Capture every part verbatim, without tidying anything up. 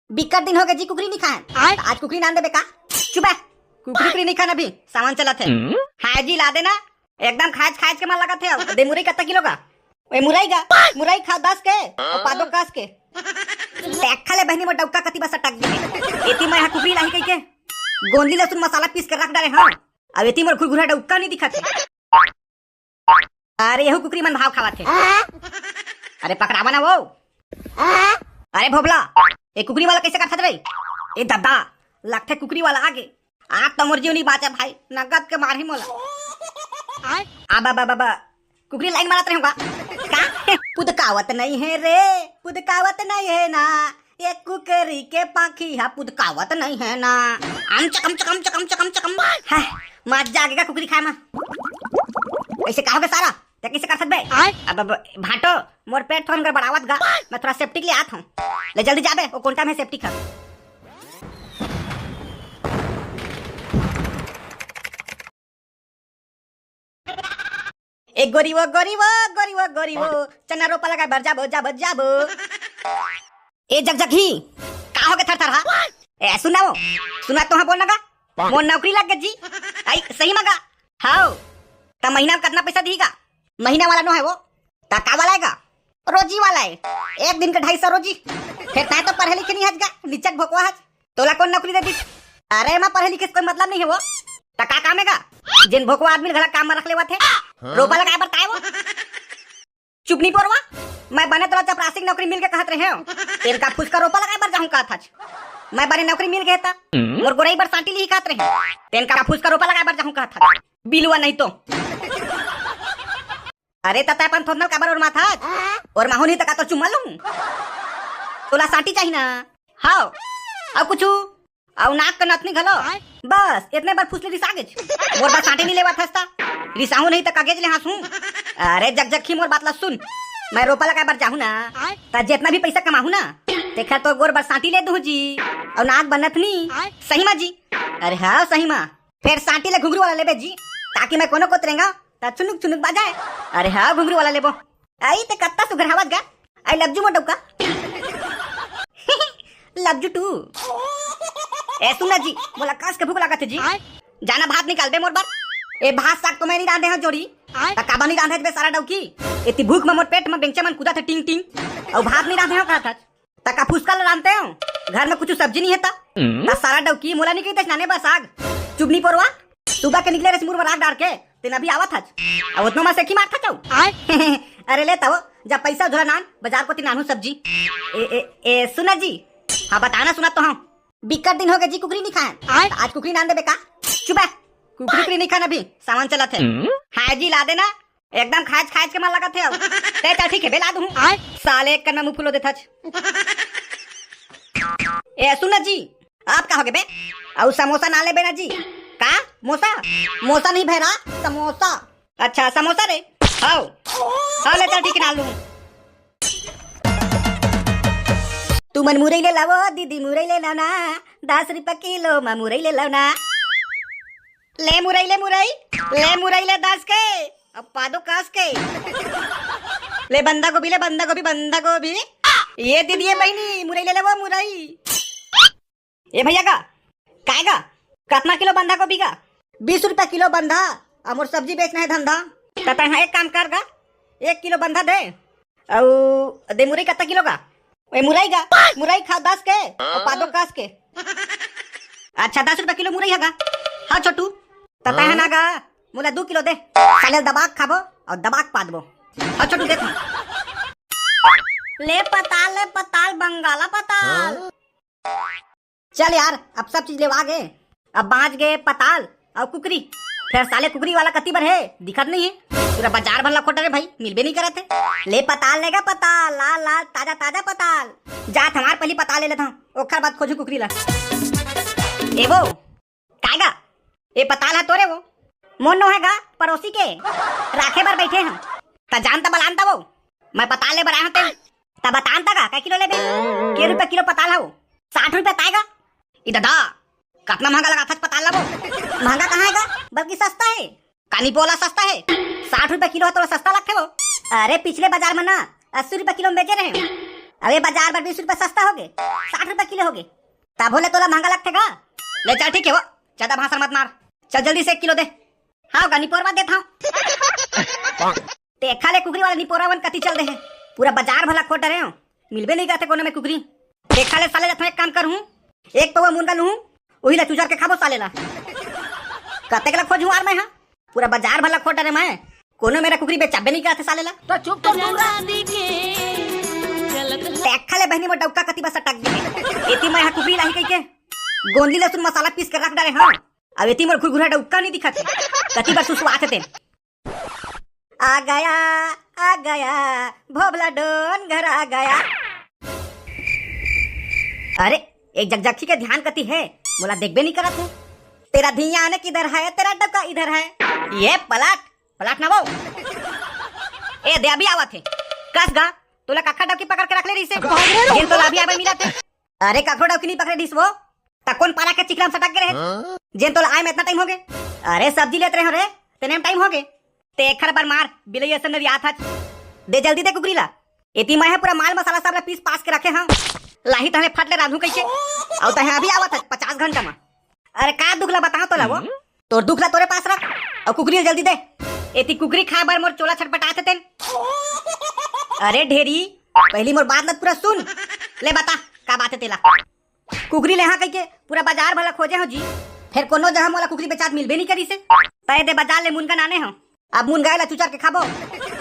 बिक्कट दिन हो गए जी, कुकरी नहीं खाए। आय? आज कुकरी नान देबे का? चुप है। कुकरी कुकरी नहीं खाना भी, सावन चलत है। हम्म? हाँ जी, ला देना। एकदम खायच खायच के मन लगत है। अब दे मुरई कत्ता किलो का? ए मुरई का? मुरई खा दस के, और पादो कस के। देखा ले बहनी, मोर डौका कति बस अटक गए। एती मैं यहाँ कुकरी लाही कही के गोंदली लहसुन मसाला पीस के रख डारे हँव। अब एती मोर घुरघुरा डौका नहीं दिखत है। अरे, यहू कुकरी मन भाव खावत हे। अरे, पकड़ावा ना वो। अरे, भोभला, ए कुकरी वाला कैसे करथस रे? ए ददा, लगथे कुकरी वाला आगे। आज तो मोर जीव नहीं बाचा भाई, नगद के मारही मोला। आबा, बा, बा, बा। कुकरी लाइन मारत रहे होगा। का? पुदकावत नहीं है रे, पुदकावत नहीं है ना। ये कुकरी के पाखी हा पुदकावत नहीं है ना। अम चकम चकम चकम चकम चकम। है, मजा आगे का कुकरी खाए मा। ऐसे कहोगे सारा? ते कैसे कर सकबे? आय? अब, अब भाटो, मोर पेट थोड़ा गड़बड़ावत गा। मैं थोड़ा सेप्टिक ले आत हूँ। ले जल्दी जाबे, वो कोंटा में सेप्टिक है। ए गोरी वो, गोरी वो, गोरी वो, गोरी वो, चना रोपा लगाए बर जाबो, जाबो, जाबो। ए जगजगही, का हो गे थर थर हा? ए सुना वो, सुना तो हाँ बोल ना गा। मोर नौकरी लग गई जी। आई सही मा गा। हाओ। त महीना में कितना पैसा दीगा? महीना वाला नो है वो। त का वाला है गा? रोजी वाला है। एक दिन के ढाई सौ रोजी। फिर तै तो पढ़े लिखे नहीं हस गा, निचक भोकवा हस। तोला कौन नौकरी दे दी? अरे, मैं पढ़े लिखे से कोई मतलब नहीं है वो। त का काम है गा? जिन भोकवा आदमी घला काम में रख लेवत है। रोपा लगाए बर ताए वो। चुप नहीं पोरवा। मैं बने तोला चपरासी के नौकरी मिल के कहत रहे हो। तेन का फूस का रोपा लगाए बर जाहूं कहत हच। मैं बने नौकरी मिल गए था। मोर गोरई बर सांटी ली कहत रहे। तेन का फूस का रोपा लगाए बर जाहूं कहत हच। बिलवा नहीं तो। अरे, त तै अपन थोथनल काबर ओरमाथस? ओरमाहूं नहीं त का तोर चुम्मा लूं? तोला सांटी चाही ना? हाव। अउ कुछु? अउ नाक के नथनी घलो? बस, एतने बर फुसली रिसा गेच। मोर बर सांटी नहीं लेवत हस त? रिसाहूं नहीं त का गेच ले हाँसहूं? अरे, जगजगही मोर बात ला सुन। मैं रोपा लगाए बर जाहूं ना, त जेतना भी पैसा कमाहूं ना, तेखर तोर गोर बर सांटी ले दूहूं जी। अउ नाक बर नथनी। सही मा जी? अरे हाव, सही मा। फेर सांटी ले घुंघरू वाला लेबे जी, ताकि मैं कोनो कोत रेंगा, त छुनुक छुनुक बाजाए। अरे हाँ, घुंघरू वाला लेबो। आई ते कत्ता सुघर हवस गा। I love you Mor डौका। Love you too। ए सुन ना जी, मोला कस के भूख लागत हे जी। आय? जाना भात निकाल दे मोर बर। ए भात साग तो मैं नहीं रांधे हूँ जोड़ी। आय? त काबर नहीं रांधे बे सारा डौकी? एती भूख में मोर पेट में बेंगचा मन कूदत हे टिंग टिंग। अउ भात नहीं रांधे हूँ कहत हच। त का फुसका ल रांधते हो? घर में कुछ सब्जी नहीं है त? हम्म। त सारा डौकी मोला नहीं कहिते नाने बस आग। चुगनी पोरवा, सुबह के निकले रहे मुर में राख डार के, तेन अभी आवत हच। अब उतना मा सेखी मारत हच। आय। अरे ले तव, जा पैसा झोला नान, बाजार कोती नानहूं सब्जी। ए, ए, ए, सुना जी। हाँ, बताना सुना तो हाँ। बिक्कट दिन हो गए जी, कुकरी नहीं खाए। आय। आज कुकरी नान देबे का? चुप है। कुकरी, कुकरी नहीं खाना भी, सावन चलत है। हम्म। हाँ जी, ला देना। एकदम खायच खायच के मन लगत हे अब। ते चल ठीक है, बेला दूँ। आय। साले एक कन में मुंह फुलो देथच। ए, सुन ना जी, आप का हो गए बे? अउ समोसा ना लेबे ना जी? का? मोसा? मोसा नहीं भैरा, समोसा। अच्छा, समोसा रे? हाव। हाव, ले चल ठीक है, ना लूँ। तुमन मुरई ले लावो, दीदी मुरई ले लाओ ना। दस रुपया किलो मा मुरई ले लाओ ना। ले मुरई, ले मुरई, ले मुरई ले दस के, अब पादो कस के। ले बंदा गोभी, ले बंदा गोभी, बंदा गोभी। ये दीदी, ये बहिनी, मुरई ले ले वो मुरई। ए भैया का, काय का, कतना किलो बंदा गोभी का? बीस रुपया किलो बंदा, अब मोर सब्जी बेचना है धंधा। त तैं एक काम कर गा, एक किलो बंदा दे, अउ दे मुरई कत्ता किलो का? ए, मुरई का? मुरई खा दस के, अउ पादो कस के। अच्छा, दस रुपया किलो मुरई है का? हाँ, छोटू। त तैं ह ना गा, मोला दू किलो दे। साले दबाक खाबो अउ दबाक पादबो। हाँ, छोटू, देख। ले पताल, ले पताल, बंगाला पताल। चल यार, अब सब चीज लेवा गे, अब बाँच गे पताल अउ कुकरी। फेर साले कुकरी वाला कति बर हे, दिखत नहीं हे। पूरा बाजार भर ला खोटा रे भाई, मिलबे नहीं करत हे। ले पताल लेगा पताल, लाल लाल ताजा ताजा पताल। जात हमार पहली पताल ले लेत हूँ, ओखर बाद खोजू कुकरी ला। ए वो, काय गा? ए पताल हा तोरे वो? मोर नो हे गा, पड़ोसी के। राखे बर बैठे हन। त जान त बलान त वो। मैं पताल ले बर आए हूँ तेन। त बतान त गा, कै किलो लेबे? के रुपया किलो पताल हा वो? साठ रुपया ताय गा। ई ददा, कतना महंगा लगाथच पताल ला वो? महंगा कहाँ हे गा? बल्कि सस्ता हे। कानी पोला सस्ता हे। साठ रुपया किलो हे, तोला सस्ता लगथे वो? अरे, पिछले बाजार में ना अस्सी रुपया किलो में बेचे रहे। अबे बाजार बर बीस रुपया सस्ता होगे, साठ रुपया किलो होगे। तभो ले तोला महंगा लगथे गा? ले चल ठीक हे वो, ज्यादा भाषण मत मार। चल जल्दी से एक किलो दे। हाँ गा निपोरवा देत हँव। तेखा ले कुकरी वाला निपोरवा मन कति चल दे हे। पूरा बाजार भला खोज डरे हँव, मिलबे नइ करथे कोनो में कुकरी। तेखा ले साले जाथँव एक काम करहूँ, एक पौवा मुनगा लूहूँ, उही ला चुचर के खाबो साले ला। कतेक ला खोजहूँ यार मैं हा, पूरा बाजार भला खोज डरे मैं, कोनो मेर कुकरी बेचाबे नइ करथे साले ला। तो चुप तो तू रह। तेखा ले बहिनी मोर डउका कति बर सटक गे। एती मैं हा कुकरी लाही कहिके गोंदली लहसुन मसाला पीस के रख डरे हँव। अब एती मोर घुरघुरा डउका नइ दिखत हे। कति बर सुसुआत हे तेन। आ गया, आ गया, भोभला डोन घर आ गया। अरे, एक जगजगखी के ध्यान कति हे, मोला देखबे नइ करत हे। तेरा धियान किधर है, तेरा डउका इधर है। ये पलट, पलट ना वो। ए, दे अभी आवत हे। कस गा, तोला कखा डउकी पकड़ के रख ले रहिसे। जेन तोला अभी आबे मिलत हे। अरे, कखरो डउकी नइ पकड़े रहिस वो, त कोन पारा के चिखला म सटक गे रहे? हाँ? जेन तोला आए में इतना टाइम होगे। अरे, सब्जी लेत रहे हँव रे, तेने में टाइम होगे। तेखर बर मार, बिलई असन नरियात हच। दे जल्दी दे कुकरी ला। एती मैं ह पूरा माल मसाला सब ला पीस पास के रखे हँव। लाही तहने फट ले रांधहूँ कहिके। अउ तहँ अभी आवत हच पचास घंटा म। अरे का दुख ला बतावँव तोला वो? हम्म। तोर दुख ला तोरे पास रख, अउ कुकरी ला जल्दी दे। एती कुकरी खाए बर मोर चोला छटपटात हे तेन। अरे ढेरी, पहिली मोर बात ला पूरा सुन। ले बता, का बात हे तेला? कुकरी लेहूँ कहिके पूरा बाजार भला खोजे हँव जी, फेर कोनो जगह मोला कुकरी बेचात मिलबे नइ करिसे। त ए दे बाजार ले मुनगा लाने हँव। अब मुनगा ला चुचर के खाबो।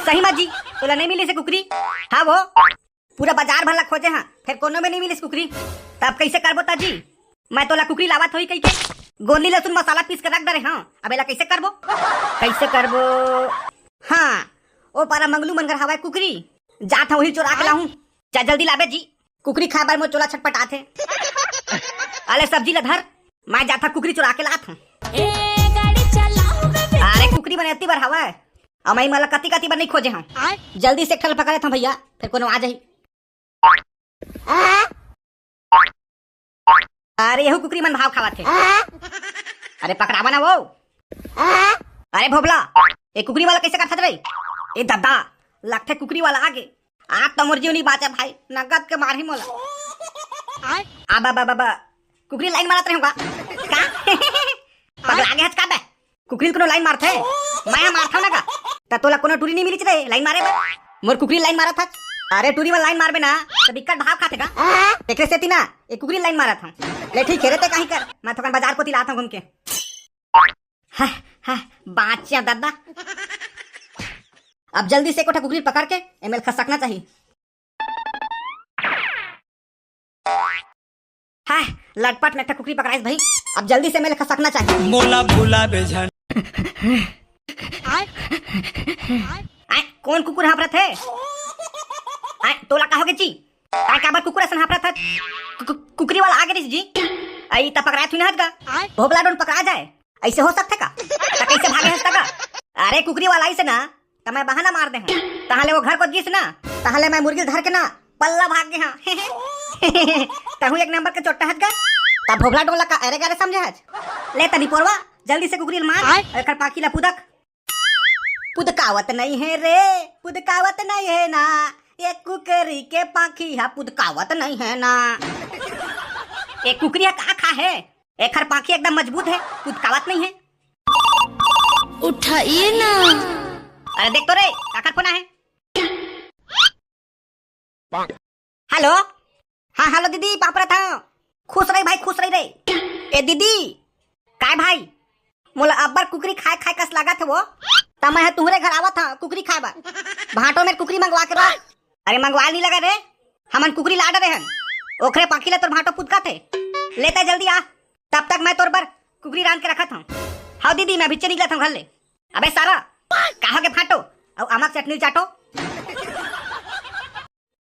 सही म जी, तोला नइ मिलिसे कुकरी? हाँ वो, पूरा बाजार भला खोजे हँव, फेर कोनो में नइ मिलिस कुकरी। त अब कइसे करबो त जी? मैं तोला कुकरी लावत होही कहिके गोंदली लहसुन मसाला पीस के रख डरे हँव, अब एला कइसे करबो? कइसे करबो? हाँ, ओ पारा मंगलू मन घर हवय कुकरी, जात हँव उही चोरा के लाहूँ। जा जल्दी लाबे जी, कुकरी खाए बर मोर चोला छटपटात हे। अले सब्जी ला धर, मैं जाथँव कुकरी चोरा के लात हँव। ए, गाड़ी चलाओ बे। अरे कुकरी मन एती बर हवय, अउ मैं एमन ला कति कति बर नइ खोजे हँव। आय। जल्दी से एक ठन पकड़ लेथँव भइया, फेर कोनो आ जाही। अरे, एहू कुकरी मन भाव खावत हे। अरे, पकड़ावा ना वो। अरे, भोभला, ए कुकरी वाला कइसे करथस रे? ए ददा, लगथे कुकरी वाला आगे। आज तो मोर जीव नइ बाँचे भाई, नगद के मारही मोला। आय। आ बा, बा, बा, बा। कुकरी लाइन मारत रहे हँव का? का? पगला गे हच का बे? कुकरी ल कोनो लाइन मारथे? मैं ह मारथँव ना गा। त तोला कोनो टूरी नइ मिलिस रे लाइन मारे बर? मोर कुकरी ल लाइन मारत हच। अरे टूरी म लाइन मारबे ना, त बिकट भाव खाथे गा। तेकरे सेती ना, ए कुकरी ल लाइन मारत हँव। ले ठीक हे रे, तैं काहीं कर, मैं थोकन बाजार कोती लात हँव घूम के। हाँ, हाँ, बाँच्या ददा। अब जल्दी से एको ठा कुकरी ल पकड़ के एमेल खसकना चाही। हाय, लटपट में एक ठा कुकरी पकड़ाइस भाई, अब जल्दी से एमेल खसकना चाही। मोला भुलाबे झन। आय, आय, कोन कुकुर हाँफरत हे? आय, तोला का होगे जी? आय, काबर कुकुर असन हाँफरत हच? कु-, कु-, कुकरी वाला आगे रहिस जी। अई, त पकड़ाए थोड़ी ना हच गा। आय। भोभला डोन पकड़ा जाए, अइसे हो सकथे का? त कइसे भागे हच त गा? अरे, कुकरी वाला आइस ना, त मैं बहाना मार दे हँव। तहाँ ले वो घर कोत गिस ना, तहाँ ले मैं मुर्गी ल धर के ना पल्ला भाग गे हँव। तहूँ एक नंबर के चोट्टा हच गा। त भोभला डोन ला का अरे गरे समझे हच? ले त निपोरवा, जल्दी से कुकरी ल मार, आय। अउ एकर पाँखी ला पुदक। पुदकावत नइ हे रे, पुदकावत नइ हे ना, ए कुकरी के पाँखी हा पुदकावत नइ हे ना। ए कुकरी हा का खा हे? एखर पाँखी एकदम मजबूत हे, पुदकावत नइ हे। उठाइए ना। अरे देख तो रे, काकर फोन आहे? हेलो, हाँ हेलो दीदी, पाँव परत हँव। खुश रही भाई, खुश रही रे। ए दीदी, काय भाई, मोला अब्बड़ कुकरी खाए खाए कस लागत हे वो, त मैं ह तुँहरे घर आवत हँव कुकरी खाए बर। भाँटो मेर कुकरी मंगवा के रख। अरे मंगवाए नइ लगा रे, हमन कुकरी ला डरे हन, ओखरे पाँखी ला तोर भाँटो पुदकत हे। ले तैं जल्दी आ, तब तक मैं तोर बर कुकरी रांध के रखत हँव। हव दीदी, मैं अभिच्चे निकलत हँव घर ले। अबे सारा, का होगे भाँटो अउ आमा के चटनी ल चाटो।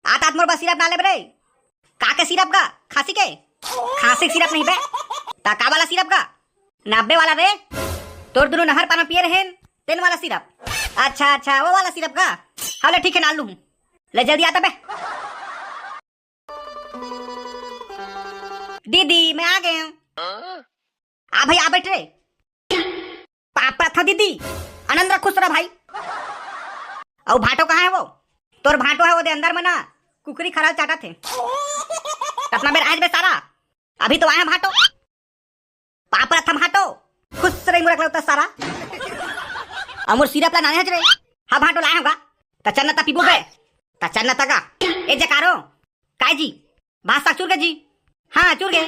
आत आत मोर बर सिरप ना लेबे रे। का के सिरप गा? खाँसी के? खाँसी के सिरप नहीं बे। त का वाला सिरप गा? नब्बे वाला रे। तोर दुनों नहर पार म पिए रहेन, तेन वाला सिरप। अच्छा, अच्छा, वो वाला सिरप गा? हव ले ठीक हे, ना लूहूँ। ले जल्दी आ त बे। दीदी, मैं आ गे हँव। आ भाई, आ बइठ रे। पाँव परत हँव दीदी, आनंद रह, खुश रह भाई। अउ भाँटो कहाँ हे वो? तोर भाँटो हे वो दे अंदर म ना, कुकरी खराल चाटत हे। कतना बेर आए बे सारा? अभी तो आए हैं भाटो। पाप रथम भाटो। खुश रही मुरक लगता सारा। अमर सिरप ला नाने हच रे। हाँ भाटो लाए होगा। त चन्ना ता पीबो बे। त चन्ना तका। ए जकारो। काय जी? भात साग चुर गए जी। हाँ, चुर गए।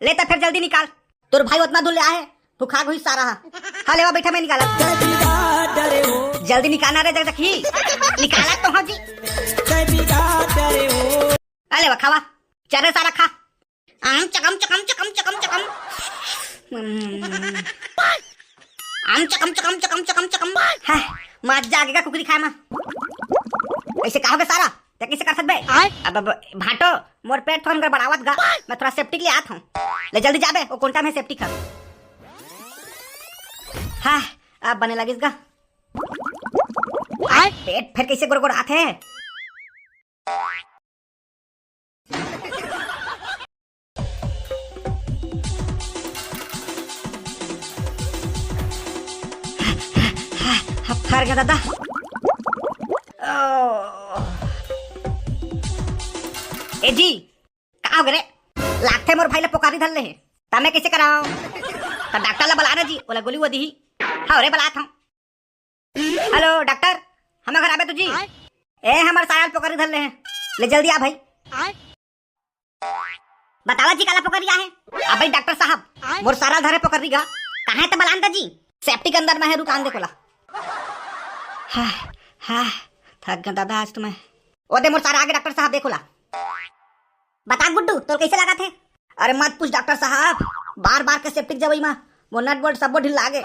ले त फिर जल्दी निकाल। तोर भाई उतना दूर ले आए, तू खा घुस सारा हा। हाँ, लेवा बैठा, मैं निकाला। जल्दी निकालना रे, जग जखी। निकाला तो हाँ जी। अरे लेवा, खावा। चरे सारा खा। आम चकम चकम चकम चकम चकम। हम्म। आम चकम चकम चकम चकम चकम। हाँ, मजा आ गया कुकरी खाए में। ऐसे का होगे सारा? ते कैसे कर सकबे? आय? अब, अब भाटो, मोर पेट थोड़ा गड़बड़ावत गा। मैं थोड़ा सेप्टिक ले आत हूँ। ले जल्दी जाबे, वो कोंटा में सेप्टिक है। हाँ, अब बने लगिस गा। आय? पेट फिर कैसे गुड़गुड़ात हे? हफ्थर गया दादा। ओ। ए जी, का हो गे रे? लागथे मोर भाई ला पोकारी धर ले हे। त मैं कैसे कराओ? त डॉक्टर ला बला ना जी, ओला गोली वो दिही। हाँ रे, बलात हूँ। हेलो डॉक्टर, हमर घर आबे तो जी। आय? ए, हमर सारा ल पोकारी धर ले हे, ले जल्दी आ भाई। आय? बतावा जी, काला पोकारी आहे? अबे डॉक्टर साहब, आय? मोर सारा ल धरे पोकारी गा। कहाँ हे त बलान ता जी? सेप्टिक अंदर में हे, रुकान दे कोला। हाँ, हाँ, थक गया दादा आज तो मैं। ओ दे मोर सारा आगे डॉक्टर साहब, देखो ला। बता गुड्डू, तोर कैसे लागत हे? अरे मत पूछ डॉक्टर साहब, बार बार के सेप्टिक जवई मा मोर नट बोल्ट सबो ढील लागे।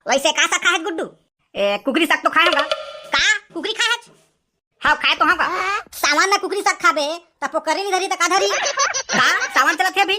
वैसे का साग खाए गुड्डू? ए, कुकरी साग तो खाए होगा। का? कुकरी खाए हच? हाँ, खाए तो होगा। सावन में कुकरी साग खाबे, त पोकरी नहीं धरी त का धरी? का? सावन चलत हे अभी?